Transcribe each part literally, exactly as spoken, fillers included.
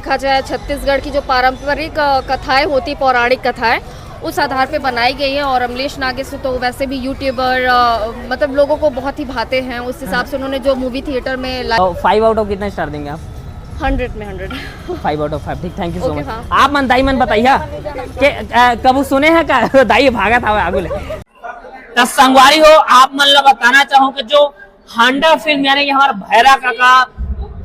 देखा जाए, छत्तीसगढ़ की जो पारंपरिक अ, कथाएं होती, पौराणिक कथाएं, उस आधार पे बनाई गई है। और अमलेश नागेश तो वैसे भी यूट्यूबर, अ, मतलब, लोगों को बहुत ही भाते हैं। उस हिसाब से उन्होंने जो मूवी थिएटर में ला- तो फाइव आउट ऑफ कितना स्टार देंगे आप? हंड्रेड में hundred. Five out of five. ठीक, थैंक यू सो ओके, मच। हाँ। आप मन, दाई मन बताइए कि अ, कबू सुने हैं का? दाई भागत हवे आगू ले। त संगवारी हो, आप मन ला बताना चाहूँ कि जो हांडा फिल्म, यानी कि हमार भैरा काका,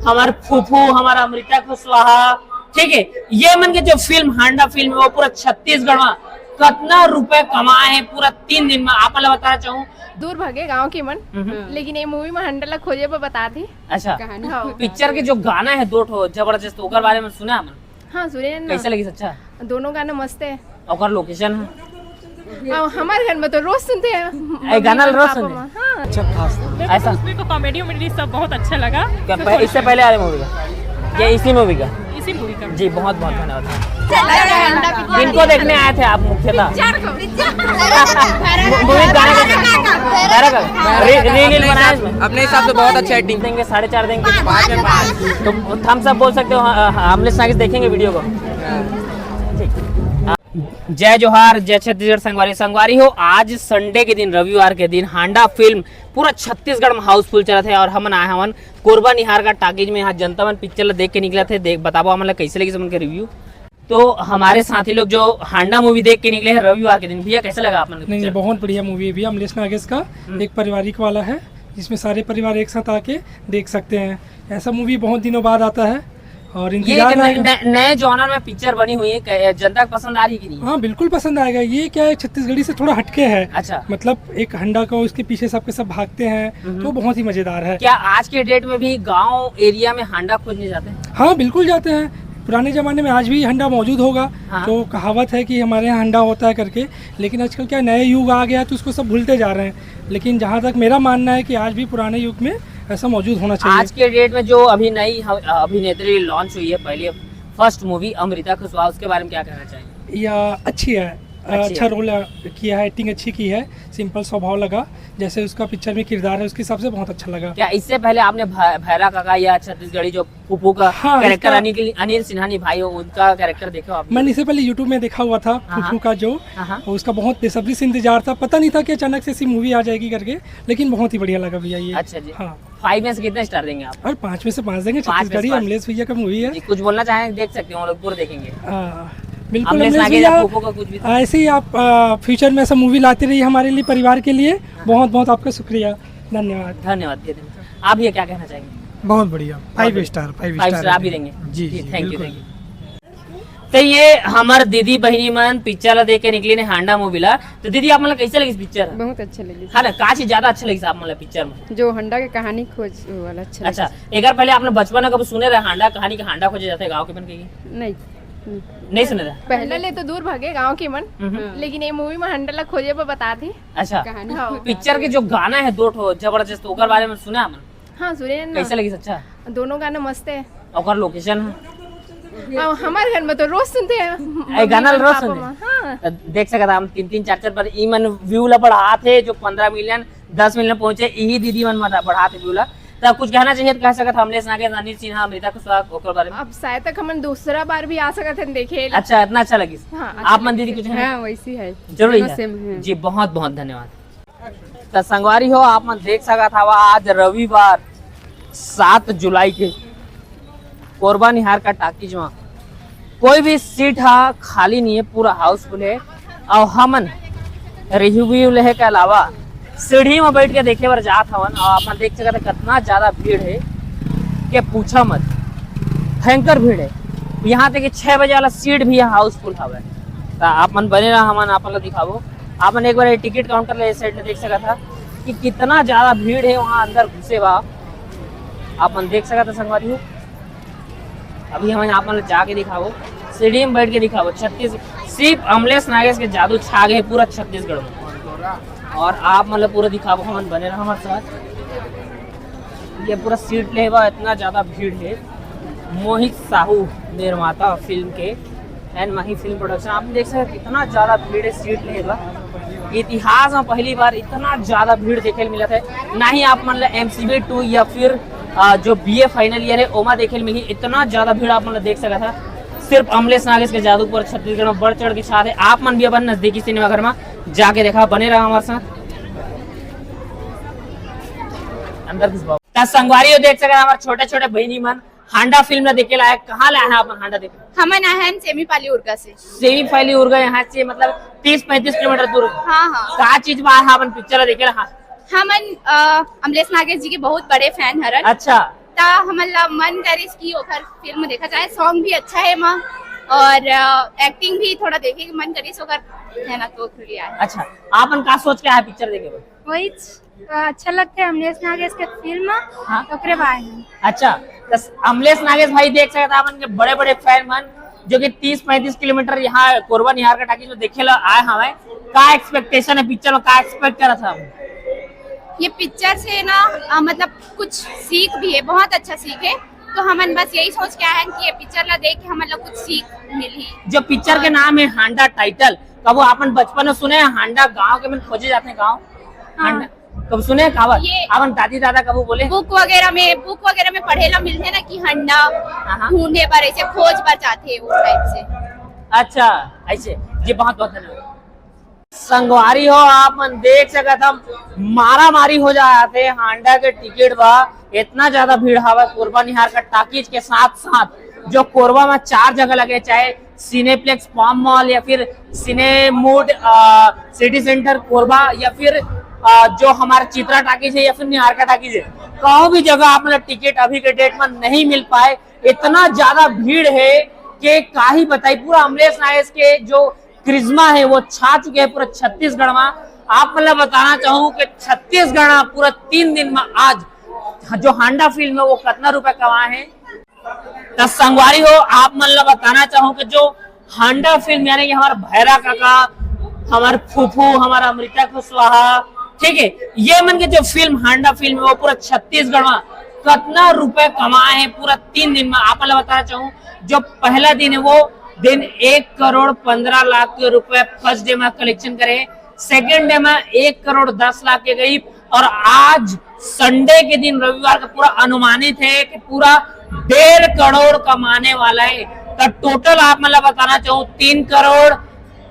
हमार फूफू, हमार अमृता कुशवाहा, ठीक है, ये मन के जो फिल्म, हांडा फिल्म है, वो पूरा छत्तीसगढ़ में कितना रुपए कमाए हैं पूरा तीन दिन में, आप मन ला बताना चाहूँ। दूर भागे गांव के मन। लेकिन ये मूवी में हंडा ला खोजे पर बता दी। अच्छा, हाँ। पिक्चर के जो गाना है दो ठो जबरदस्त, ओकर बारे में सुना मन? हाँ, सुने ना। कैसे लगिस? अच्छा, दोनों गाना मस्त है। ओकर लोकेशन है? हाँ, हमारे घर में तो रोज सुनते हैं। ए, गाना रोज पापा सुनते माँ, हैं? हाँ। अच्छा खास था। ऐसा? उसमें तो कॉमेडी वॉमेडी सब बहुत अच्छा लगा। क्या पह, इससे पहले वाले मूवी का या इसी मूवी का? इसी मूवी का। जी, बहुत बहुत धन्यवाद। किनको देखने आए थे आप मुख्यतः? मू- मूवी गाने का, गाने का री- रील वील बनाया इसमें? अपने हिसाब से बहुत अच्छा एक्टिंग। देंगे, साढ़े चार देंगे। पाँच में पाँच। तो थम्स अप बोल सकते हो, हाँ, हाँ, अमलेश नागेश देखेंगे वीडियो को। ठीक। जय जोहार, जय छत्तीसगढ़ संगवारी। संगवारी हो, आज संडे के दिन, रविवार के दिन हांडा फिल्म पूरा छत्तीसगढ़ में हाउसफुल चलत है और हमन आए हवन कोरबा निहार का टाकीज में। यहाँ जनता मन पिक्चर ला देख के निकलत है। देख, बताबो हमन ला कैसे लगिस हमन के रिव्यू। तो हमारे साथी लोग जो हांडा मूवी देख के निकले हैं रविवार के दिन, भैया कैसा लगा आप मन के नहीं, नहीं, पिक्चर? बहुत बढ़िया मूवी है भैया। अमलेश नागेश का एक पारिवारिक वाला है, जिसमें सारे परिवार एक साथ आके देख सकते हैं। ऐसा मूवी बहुत दिनों बाद आता है और ये इंतजार एक नए- रहेगा। नए- नए जॉनर में पिक्चर बनी हुई है, क- जनता को पसंद आ रही कि नहीं? हाँ, बिल्कुल पसंद आएगा। ये क्या है, छत्तीसगढ़ी से थोड़ा हटके है। अच्छा। मतलब, एक हंडा का, उसके पीछे सबके सब भागते हैं, तो बहुत ही मजेदार है। क्या आज के डेट में भी गांव एरिया में हांडा खोजने जाते हैं? हाँ, बिल्कुल जाते हैं। पुराने जमाने में आज भी हंडा मौजूद होगा। हाँ। तो कहावत है कि हमारे यहाँ हंडा होता है करके, लेकिन आजकल क्या, नए युग आ गया, तो उसको सब भूलते जा रहे हैं। लेकिन जहाँ तक मेरा मानना है कि आज भी पुराने युग में ऐसा मौजूद होना चाहिए। आज के डेट में जो अभी नई ह- अभिनेत्री लॉन्च हुई है, पहली फर्स्ट मूवी अमृता कुशवाहा, उसके बारे में क्या कहना चाहिए? या अच्छी है, अच्छी अच्छा है। रोल किया है, एक्टिंग अच्छी की है, सिंपल स्वभाव लगा। जैसे उसका पिक्चर में किरदार है, उसके हिसाब से बहुत अच्छा लगा। क्या इससे पहले आपने भ- भैरा काका या छत्तीसगढ़ी जो फूफू का हाँ, कैरेक्टर इसका- अनिल अनिल सिन्हा निभाई हो, उनका कैरेक्टर देखे हो आपने? मैंने इससे पहले यूट्यूब में देखा हुआ था हाँ, फूफू का जो, हाँ, हाँ। उसका बहुत बेसब्री से इंतजार था, पता नहीं था कि अचानक से ऐसी मूवी आ जाएगी करके, लेकिन बहुत ही बढ़िया लगा भैया ये। अच्छा जी। हाँ। फाइव में से कितने स्टार देंगे आप? और पाँच में से पाँच देंगे, पाँच में से छत्तीसगढ़ी पाँच। अमलेश भैया का मूवी है। जी, कुछ बोलना चाहें, देख सकते हो, हम लोग पूरा देखेंगे। हाँ, बिल्कुल अमलेश अमलेश नागेश भैया, या फूफू का कुछ भी। ऐसे ही आप फ्यूचर में ऐसा मूवी लाते रहिए हमारे लिए, परिवार के लिए। बहुत बहुत आपका शुक्रिया, धन्यवाद। धन्यवाद, ये देंगे। आप ये क्या कहना चाहेंगे? बहुत बढ़िया, फाइव बहुत star, five five star. Star आप भी देंगे? जी, जी, थैंक यू, बिल्कुल। Thank you. तो ये हमर दीदी बहिनी मन पिक्चर ला देख के निकली ने, हांडा मूवी ला। तो दीदी, आप मन ला कैसे लगिस पिक्चर? बहुत अच्छा लगे। हाँ ना, का चीज ज्यादा अच्छा लगिस आप मन ला पिक्चर में? जो हंडा के कहानी खोज वाला अच्छा अच्छा, एक बार पहले आपने बचपन में कभी सुने रहे हांडा कहानी के, हांडा खोजे जाते गाँव के मन के? नहीं। नहीं सुने रहे? पहले ले तो दूर भागे गांव के मन। लेकिन ये मूवी में हंडा ला खोजे पर बता दी। अच्छा, कहानी। हाँ। पिक्चर के जो गाना है दो ठो जबरदस्त, ओकर बारे में सुना मन? हाँ, सुने ना। कैसे लगिस? अच्छा, दोनों गाना मस्त है। ओकर लोकेशन है? हाँ, हमारे घर में तो रोज सुनते हैं। ए, गाना मम्मी, रोज पापा सुनते माँ, हैं? हाँ। तो देख सकत हन, तीन तीन चार चार बार ई मन व्यू ला बढ़ात हे, जो पंद्रह मिलियन, दस मिलियन पहुंचे, यही दीदी मन बढ़ात हे व्यू ला। तो कुछ कहना चाहिए तो कह सकत हन, अमलेश नागेश, अनिल सिन्हा, अमृता कुशवाहा, ओकर बारे में। अब शायद तक हमन दूसरा बार भी आ सकत हन देखे। अच्छा, इतना अच्छा लगिस। हाँ, आप मन दीदी कुछ हाँ, वैसी है। जरूरी दोनों है। सेम है। जी, बहुत बहुत धन्यवाद। तो संगवारी हो, आप मन देख सकत हवा, आज रविवार सात जुलाई के कोरबा निहार का टाकीज में कोई भी सीट हा खाली नहीं है, पूरा हाउसफुल है। और हमन रिव्यू लेहे के अलावा सीढ़ी में बैठ के देखे बर जात हवन और आप मन देख सकत हव कितना ज्यादा भीड़ है, के पूछा मत, भयंकर भीड़ है। यहाँ तक कि छः बजे वाला सीट भी हाउसफुल हवे। तो आप मन बने रहा, हमन आप मन ला दिखाबो। आप मन एक बार ये टिकट काउंटर ले साइड में देख सकत हव कि कितना ज्यादा भीड़ है वहाँ अंदर घुसे बा। आप मन देख सकत हव संगवारी हो, अभी हमन आप मन ला जाके दिखाबो, सीढ़ी में बैठ के दिखाबो। छत्तीस, सिर्फ अमलेश नागेश के जादू छा गए पूरा छत्तीसगढ़ में। और आप मन ला पूरा दिखाबो, हमन बने रहा हमारे साथ। ये पूरा सीट ले बा, इतना ज्यादा भीड़ है। मोहित साहू निर्माता फिल्म के एंड माही फिल्म प्रोडक्शन, आप देख सकते हैं कितना ज्यादा भीड़ है सीट ले बा। इतिहास में पहली बार इतना ज्यादा भीड़ देखे मिला था, ना ही आप मन ला एमसीबी टू या फिर आ, जो बीए फाइनल ईयर हे, ओमा देखे ल मिलही, इतना ज्यादा भीड़ आप मन ला देख सकत हा। सिर्फ अमलेश नागेश के जादू पूरा छत्तीसगढ़ में बढ़ चढ़ के छात हे। आप मन भी अपन नजदीकी सिनेमाघर में जाके देखा, बने रहा हमारे साथ। अंदर घुस बाबू। त संगवारी हो, देख सकत हा, हमारे छोटे छोटे बहिनी मन हांडा फिल्म ला देखे ला आए। कहाँ ले आए हैं आप मन हांडा देखे? हमन आए हन सेमीपाली उरगा से। सेमीपाली उरगा यहाँ से मतलब तीस पैंतीस किलोमीटर दूर। हाँ, हाँ। का चीज बा, हाँ, अपन पिक्चर ला देखे ला, हाँ। हमन, अ, अमलेश नागेश जी के बहुत बड़े फैन हरन। अच्छा। त हमन ला मन करिस कि ओकर फिल्म देखा जाए। सॉन्ग भी अच्छा है माँ, और, अ, एक्टिंग भी थोड़ा देखे के मन करिस ओकर, है ना, तो फिर आए। अच्छा, आपन का सोच के आए पिक्चर देखे बर? वही च-, अच्छा लगथे अमलेश नागेश के फिल्म, हाँ। ओकरे बारे में। अच्छा, त अमलेश नागेश भाई देख सकत हा, अपन के बड़े-बड़े फैन मन, जो कि तीस पैंतीस किलोमीटर यहाँ कोरबा निहार का टाकीज में देखे ला आए हवय। का एक्सपेक्टेशन है पिक्चर में, का एक्सपेक्ट करत हा? ये पिक्चर से ना, अ, मतलब कुछ सीख भी है, बहुत अच्छा सीख है। तो हमन बस यही सोच के आए हैं कि ये पिक्चर ला देख के हमन ला कुछ सीख मिलही। जो पिक्चर के नाम है हांडा टाइटल, कबो आपन बचपन में सुने हैं हांडा गांव के में खोजे जाते हैं गांव? हाँ। हांडा कब सुने हैं कहावत? ये आपन दादी दादा कबो बोले? बुक वगैरह में, बुक वगैरह में पढ़े ला मिलथे ना कि हांडा हाँ, हाँ। ढूंढे बर, ऐसे खोज बर जाथे वो टाइप से। अच्छा, ऐसे। जी, बहुत बहुत धन्यवाद। संगवारी हो, आप मन देख सकत हम, मारा मारी हो जात हे हांडा के टिकट बा। इतना ज्यादा भीड़ हवा कोरबा निहार का टाकीज के साथ साथ जो कोरबा में चार जगह लगे, चाहे सिनेप्लेक्स पाम मॉल या फिर सिनेमूड, अ, सिटी सेंटर कोरबा या फिर, अ, जो हमारे चित्रा टाकीज है या फिर निहार का टाकीज है, कहूँ भी जगह आप मन ला टिकट अभी के डेट में नहीं मिल पाए। इतना ज्यादा भीड़ है कि का ही बताई। पूरा अमलेश नागेश के जो करिश्मा है वो छा चुके हैं पूरा छत्तीसगढ़ में। आप मन ला बताना चाहूँ कि छत्तीसगढ़ में पूरा तीन दिन में आज जो हांडा फिल्म है वो कितना रुपए कमाए हैं। त संगवारी हो, आप मन ला बताना चाहूँ कि जो हांडा फिल्म यानी कि हमार भैरा काका, हमार फूफू, हमार अमृता कुशवाहा, ठीक है, ये मन के जो फिल्म हांडा फिल्म है वो पूरा छत्तीसगढ़ में कितना रुपए कमाए हैं पूरा तीन दिन में। आप मन ला बताना चाहूँ, जो पहला दिन है वो दिन एक करोड़ पन्द्रह लाख के रुपए फर्स्ट डे में कलेक्शन करे, सेकेंड डे में एक करोड़ दस लाख के गई, और आज संडे के दिन, रविवार का पूरा अनुमानित है कि पूरा डेढ़ करोड़ कमाने वाला है। तो टोटल आप मन ला बताना चाहूँ, तीन करोड़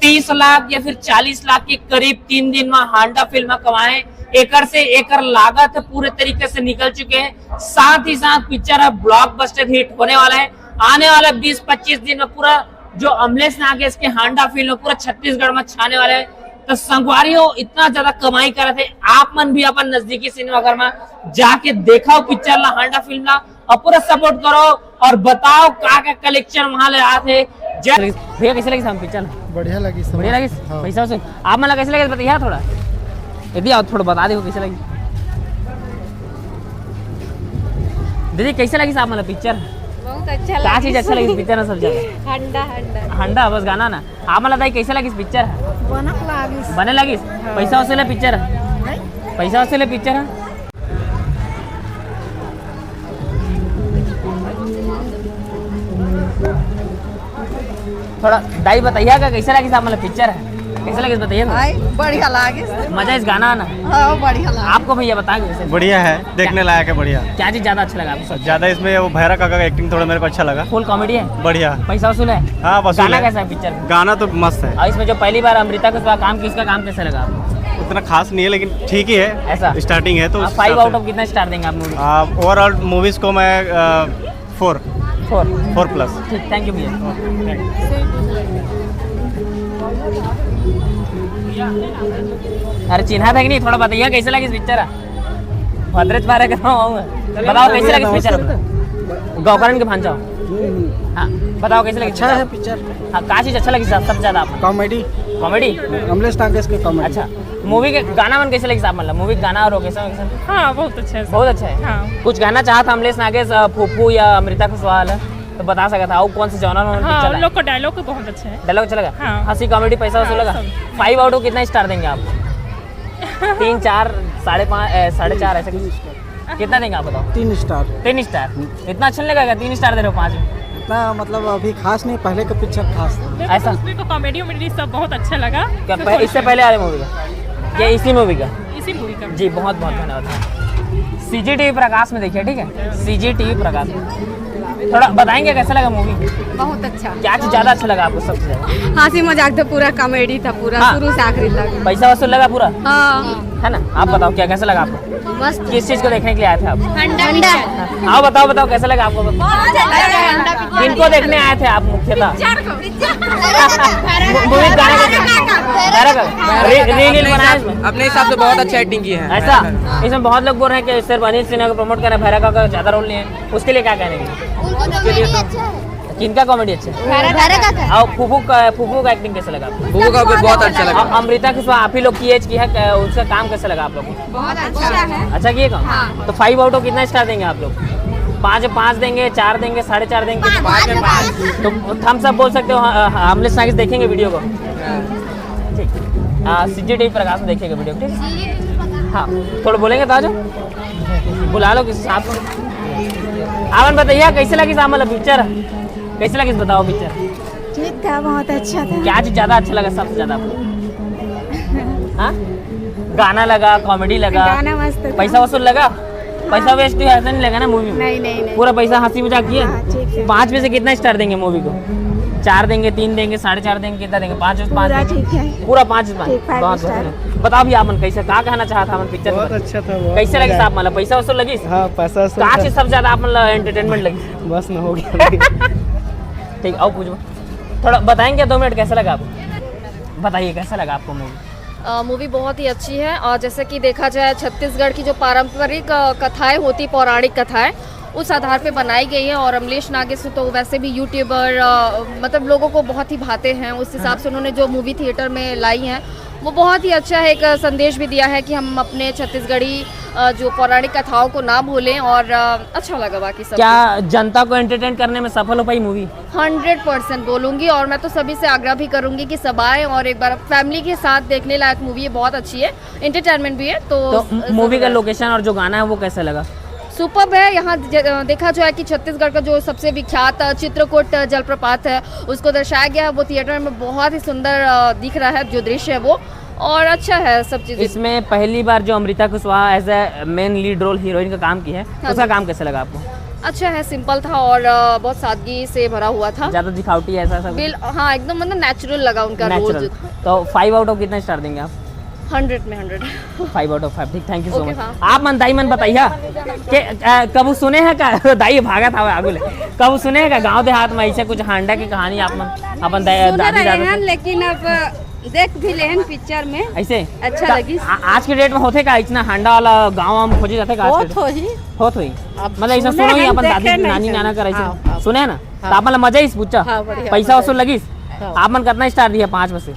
तीस लाख या फिर चालीस लाख के करीब तीन दिन में हांडा फिल्म कमाए। एकर से एकर लागत पूरे तरीके से निकल चुके हैं। साथ ही साथ पिक्चर अब ब्लॉकबस्टर हिट होने वाला है। आने वाला बीस पच्चीस दिन में पूरा जो अमलेश नागेश के हांडा फिल्म है, पूरा छत्तीसगढ़ में छाने वाला है। तो संगवारी हो, इतना ज्यादा कमाई करत हे, आप मन भी अपन नजदीकी सिनेमाघर में जाके देखव पिक्चर ला, हांडा फिल्म ला, और पूरा सपोर्ट करो और बताओ का का कलेक्शन वहां ले आत हे। जय भैया, कैसे लगिस हम पिक्चर? बढ़िया लगिस। बढ़िया लगिस? हाँ। पैसा वसूल आप मन ला कैसे लगिस, बताइए थोड़ा। यदि आओ, थोड़ा बता दे कैसे लगिस। दीदी, कैसे लगिस आप मन ला पिक्चर? बहुत अच्छा का चीज लगिस। अच्छा लगिस पिक्चर में सबसे ज्यादा? हांडा, हांडा। हांडा, बस गाना ना। आप मन ला दाई कैसे लगिस पिक्चर? बनक लागिस। बने लगिस? हाँ। पैसा वसूल हे पिक्चर? हैं? पैसा वसूल हे पिक्चर? थोड़ा दाई बताइए का कैसे लगिस आप मन ला पिक्चर? कैसे लगिस बताइए ना? भाई, बढ़िया लागिस। मजा इस गाना ना? हाँ, बढ़िया लागिस। आपको भैया बताएं कैसे? बढ़िया है, देखने लायक है, बढ़िया। क्या चीज ज्यादा अच्छा लगा आपको सबसे? ज्यादा इसमें वो भैरा काका का एक्टिंग थोड़ा मेरे को अच्छा लगा। फुल कॉमेडी है? बढ़िया। पैसा वसूल है? हाँ, वसूल गाना है। कैसा है पिक्चर में? गाना तो मस्त है। और इसमें जो पहली बार अमृता कुशवाहा काम की, इसका काम कैसा लगा आपको? उतना खास नहीं है, लेकिन ठीक ही है। ऐसा? स्टार्टिंग है तो आप उस फाइव हिसाब आउट से। ऑफ कितना स्टार देंगे आप मूवी? आ, ओवरऑल मूवीज को मैं, आ, फोर। फोर। फोर प्लस। ठीक, थैंक यू भैया। अरे चिन्हा था कि नहीं, थोड़ा बताइए कैसे लगिस पिक्चर? भद्रज बारे का हूँ। बताओ कैसे लगिस पिक्चर? गौकरण के भांचा। हाँ, बताओ कैसे लगिस अच्छा पिक्चर? है पिक्चर। हाँ, का चीज अच्छा लगिस सबसे ज्यादा आपको? कॉमेडी। कॉमेडी? अमलेश नागेश के कॉमेडी। अच्छा, मूवी के गाना मन कैसे लगिस आप, मतलब मूवी के गाना और लोकेशन वोकेशन? हाँ, बहुत अच्छा है। बहुत अच्छा है। हाँ। कुछ कहना चाहत अमलेश नागेश, अ, फूफू या अमृता कुशवाहा ला, तो बता सकत हा, अउ कौन से जॉनर में हाँ, पिक्चर उन है? लोग का डायलॉग तो बहुत अच्छा है। डायलॉग अच्छा लगा? हाँ। हंसी, कॉमेडी, पैसा वसूल हाँ, लगा? सब। फाइव आउट ऑफ कितना स्टार देंगे आप? तीन, चार, साढ़े पाँच, ए, साढ़े चार, ऐसे कुछ? कितना देंगे आप, बताओ? तीन स्टार। तीन स्टार? इतना अच्छा नहीं लगा क्या? तीन स्टार दे रहे हो पाँच में? इतना, मतलब, अभी खास नहीं, पहले का पिक्चर खास था। मेरे को ऐसा? तो उसमें तो कॉमेडी वॉमेडी सब बहुत अच्छा लगा। क्या तो पह-, थोड़ा इससे सा पहले वाले मूवी का? या इसी मूवी का? इसी मूवी का। जी, बहुत बहुत धन्यवाद। सीजीटीवी प्रकाश में देखिए, ठीक है, सीजीटीवी प्रकाश में। थोड़ा बताएंगे कैसा लगा मूवी? बहुत अच्छा। क्या चीज ज्यादा अच्छा लगा आपको सबसे ज्यादा? हंसी मजाक था पूरा, कॉमेडी था पूरा, हाँ। शुरू से आखिरी तक। पैसा वसूल लगा पूरा, हाँ। है ना? आप बताओ, क्या कैसा लगा आपको? मस्त। किस चीज को देखने के लिए आए थे आप? हंडा। हाँ, बताओ बताओ, कैसा लगा आपको? किनको देखने आए थे आप मुख्यतः? मूवी गाने का, गाने का री- रील बनाया इसमें? अपने हिसाब से बहुत अच्छी एक्टिंग की है। ऐसा? इसमें बहुत लोग बोल रहे हैं कि सिर्फ अनिल सिन्हा को प्रमोट कर रहे हैं, भैरा काका का ज्यादा रोल नहीं है, उसके लिए क्या कहने हैं? उनको तो कॉमेडी अच्छा है। किनका कॉमेडी अच्छा है? भैरा काका। और फूफू का, फूफू का एक्टिंग कैसा लगा आपको? फूफू का भी बहुत अच्छा लगा। अ- अमृता कुशवाहा, आप ही लोग की एज की है, क- उसका काम कैसा लगा आप लोग को? बहुत अच्छा है। अच्छा किए काम? तो फाइव आउट ऑफ कितना स्टार देंगे आप लोग? पाँच, पाँच देंगे, चार देंगे, साढ़े चार देंगे? पाँच में पाँच। तो थम्स अप बोल सकते हो, हाँ, हाँ, अमलेश नागेश देखेंगे वीडियो को। ठीक। हाँ, सीजीटीवी प्रकाश में देखेंगे वीडियो को, ठीक है? हाँ, थोड़ा बोलेंगे तो आ जाओ। बुला लो किसी साहब को। आपन बताइए, कैसे लगी साहब, मतलब पिक्चर कैसे लगी, बताओ पिक्चर। ठीक था, बहुत अच्छा था। क्या चीज ज्यादा अच्छा लगा सबसे ज्यादा आपको? हाँ? गाना लगा, कॉमेडी लगा, गाना मस्त था। पैसा वसूल लगा? पैसा वेस्ट तो ऐसा नहीं लगा ना मूवी में? नहीं, नहीं, नहीं। पूरा पैसा हंसी मजाक किया? हाँ, ठीक है। पाँच में से कितना स्टार देंगे मूवी को? चार देंगे, तीन देंगे, साढ़े चार देंगे, कितना देंगे? पाँच में से पाँच पूरा देंगे? ठीक है। पूरा पाँच में से पाँच? ठीक, five बहुत star। बढ़िया। बताओ भैया, आपन कैसे, का कहना चाहत हन आपन पिक्चर के बहुत बारे में? अच्छा था, बहुत कैसे लगी मजा साहब, मतलब पैसा वसूल लगी? आया। हाँ, पैसा वसूल का था। चीज सबसे ज्यादा आप मतलब एंटरटेनमेंट लगी? बस न हो गया। ठीक, और पूछो। थोड़ा बताएंगे, दो मिनट, कैसा लगा आपको? बताइए, कैसा लगा आपको मूवी? मूवी बहुत ही अच्छी है। और जैसे कि देखा जाए, छत्तीसगढ़ की जो पारंपरिक अ, कथाएं होती, पौराणिक कथाएं, उस आधार पे बनाई गई है। और अमलेश नागेश तो वैसे भी यूट्यूबर, अ, मतलब लोगों को बहुत ही भाते हैं, उस हिसाब से उन्होंने जो मूवी थिएटर में लाई है, वो बहुत ही अच्छा है। एक अ, संदेश भी दिया है कि हम अपने छत्तीसगढ़ी अ, जो पौराणिक कथाओं को ना भूलें। और अ, अच्छा लगा बाकी सब। क्या जनता को एंटरटेन करने में सफल हो पाई मूवी? हंड्रेड परसेंट बोलूंगी। और मैं तो सभी से आग्रह भी करूंगी कि सब आए और एक बार फैमिली के साथ देखने लायक मूवी है, बहुत अच्छी है, एंटरटेनमेंट भी है। तो तो ज- मूवी का जरूर आए। लोकेशन और जो गाना है, वो कैसा लगा? सुपर्ब है। यहाँ ज- देखा जाए कि छत्तीसगढ़ का जो सबसे विख्यात अ, चित्रकूट अ, जलप्रपात है, उसको दर्शाया गया है। वो थिएटर में बहुत ही सुंदर अ, दिख रहा है जो दृश्य है वो, और अच्छा है सब चीजें। इसमें पहली बार जो Amrita Kushwaha as a main lead role heroine का काम की है, हाँ उसका जी। काम कैसा लगा आपको? अच्छा है, सिंपल था और अ, बहुत सादगी से भरा हुआ था। ज्यादा दिखावटी ऐसा सब? बिल हाँ, एकदम मतलब नेचुरल लगा उनका रोल। नेचुरल। तो फाइव आउट ऑफ कितना स्टार देंगे आप? हंड्रेड में hundred. Five out of five. ठीक, थैंक यू सो Okay, मच। हाँ। आप मन दाई मन बताइए कि अ, कबू सुने हैं का दाई भागत हवे आगू ले, कबू सुने हैं का गांव देहात में ऐसे कुछ हांडा की कहानी आप मन अपन दा- सुन दादी रहे दादा हैं, से? लेकिन अब देख भी लेन पिक्चर में। ऐसे अच्छा का- लगी। आ, आज के डेट में होथे का इतना हांडा वाला गांव हम खोजे जाथे का आज के बहुत डेट? होही। होत होई। अब मतलब ऐसा सुने सुनो ही हैं, अपन देखे दादी नहीं नानी सुने। नाना कर ऐसे हाँ, हाँ। सुने हैं ना? हाँ। तो आप मतलब मजा ही पूछा। हाँ, बढ़िया, पैसा मजा। वसूल लगी? हाँ। आप मन कितना स्टार दिया पाँच में से?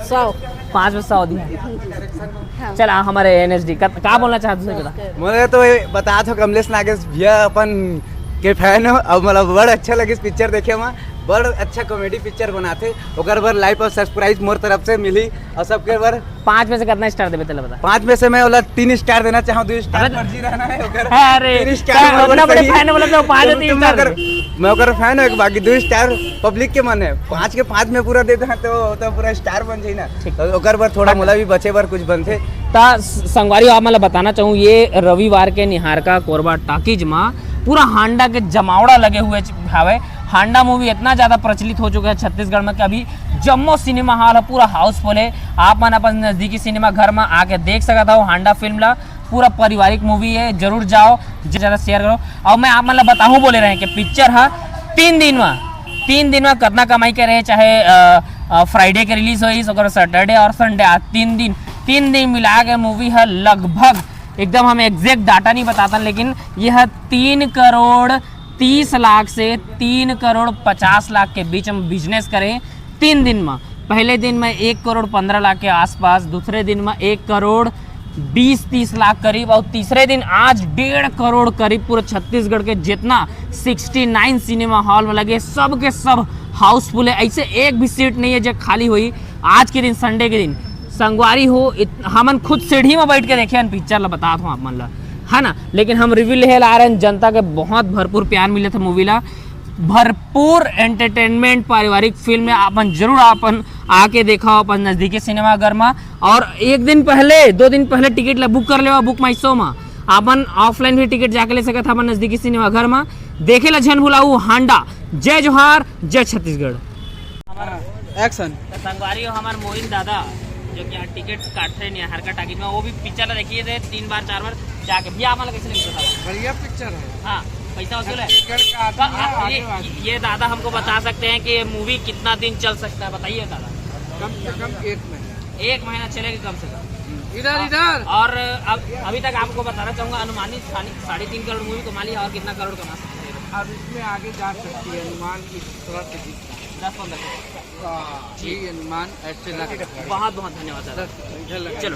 सौ। पाँच में सौ दिया। चला हमारे एनएसडी का, का बोलना चाहते हो, बता। मैं तो ये बता थो कमलेश नागेश भैया अपन के फैन हो, अब मतलब बड़ अच्छा लगिस पिक्चर देखे मा, बड़ अच्छा कॉमेडी पिक्चर बनाथे, ओकर बर लाइक और सब्सक्राइब मोर तरफ से मिली और सबके बर। पाँच में से कितना स्टार देबे, तेला बता। पाँच में से मैं वाला तीन स्टार देना चाहूँ, दो स्टार अबे मर्जी रहना है ओकर। अरे, तीन तो स्टार उतना बड़े फैन है, बोला तो पाँच तुम- तीन तुम स्टार अगर दे। मैं ओकर फैन हूँ, एक बाकी दो स्टार पब्लिक के मन है, पाँच के पाँच में पूरा दे देना तो तो पूरा स्टार बन जाई ना। तो ओकर बर थोड़ा मोला भी बचे बर कुछ बनथे। त संगवारी हो, आप मन ल बताना चाहूँ, ये रविवार के निहारका कोरबा टॉकीज मा पूरा हांडा के जमावड़ा लगे हुए हावे। हांडा मूवी इतना ज्यादा प्रचलित हो चुका है छत्तीसगढ़ में कि अभी जम्मो सिनेमा हॉल है, पूरा हाउसफुल है। आप मन अपन नजदीकी सिनेमा घर में आके देख सकत हो हांडा फिल्म ला। पूरा पारिवारिक मूवी है, जरूर जाओ, ज्यादा शेयर करो। और मैं आप मन ल बताहूँ बोले रहे कि पिक्चर ह तीन दिन में, तीन दिन में कितना कमाई करे, चाहे फ्राइडे के रिलीज होइस, ओकर सैटरडे और संडे, आज तीन दिन, तीन दिन मिला के मूवी है लगभग, एकदम हम एग्जैक्ट डाटा नहीं बताता, लेकिन ये है तीन करोड़ तीस लाख से तीन करोड़ पचास लाख के बीच में बिजनेस करे तीन दिन में। पहले दिन में एक करोड़ पन्द्रह लाख के आसपास, दूसरे दिन में एक करोड़ बीस तीस लाख करीब, और तीसरे दिन आज डेढ़ करोड़ करीब। पूरे छत्तीसगढ़ के जितना सिक्सटी नाइन सिनेमा हॉल में लगे, सब के सब हाउसफुल है। ऐसे एक भी सीट नहीं है जो खाली हुई। आज के दिन, संडे के दिन, संगवारी हो, इत-, हमन खुद सीढ़ी में बैठ के देखे हन पिक्चर ला, बतात हूँ आप मन ला, है ना। लेकिन हम रिव्यू लेहे ला आ रहे हैं, जनता के बहुत भरपूर प्यार मिले थे मूवी ला, भरपूर एंटरटेनमेंट पारिवारिक फिल्म है। आपन जरूर आपन आके देखा अपन नजदीकी सिनेमाघर में। और एक दिन पहले, दो दिन पहले टिकट ला बुक कर लेवा, बुक माई शो में। अपन ऑफलाइन भी टिकट जाके ले सकत हवन नजदीकी सिनेमा घर में। देखे ला झन भुलाऊ हांडा। जय जोहार, जय छत्तीसगढ़। एक्शन। तो संगवारी हो हमार मोइन दादा, जो कि यहाँ टिकट काटते नहीं हर का टाकिज में, वो भी पिक्चर ला देखिए थे तीन बार चार बार जाके। भैया, आप कैसे लगे बताओ? बढ़िया पिक्चर है। हाँ, पैसा वसूल है। छत्तीसगढ़ का तो आदमी है, आप आगे ये, वाले। ये दादा हमको बता सकते हैं कि ये मूवी कितना दिन चल सकता है, बताइए दादा। कम से कम एक महीना। एक महीना चलेगी कम से कम। इधर इधर। और अब अभी तक आपको बताना चाहूंगा, अनुमानित साढ़े साढ़े तीन करोड़ मूवी कमा ली है और कितना करोड़ कमा सकते हैं? अब इसमें आगे जा सकती है, अनुमान इस तरह से जीतता है। दस पंद्रह करोड़। हाँ, यही अनुमान ऐसे लग सकता है। बहुत बहुत धन्यवाद दादा। दस इधर लगा। चलो।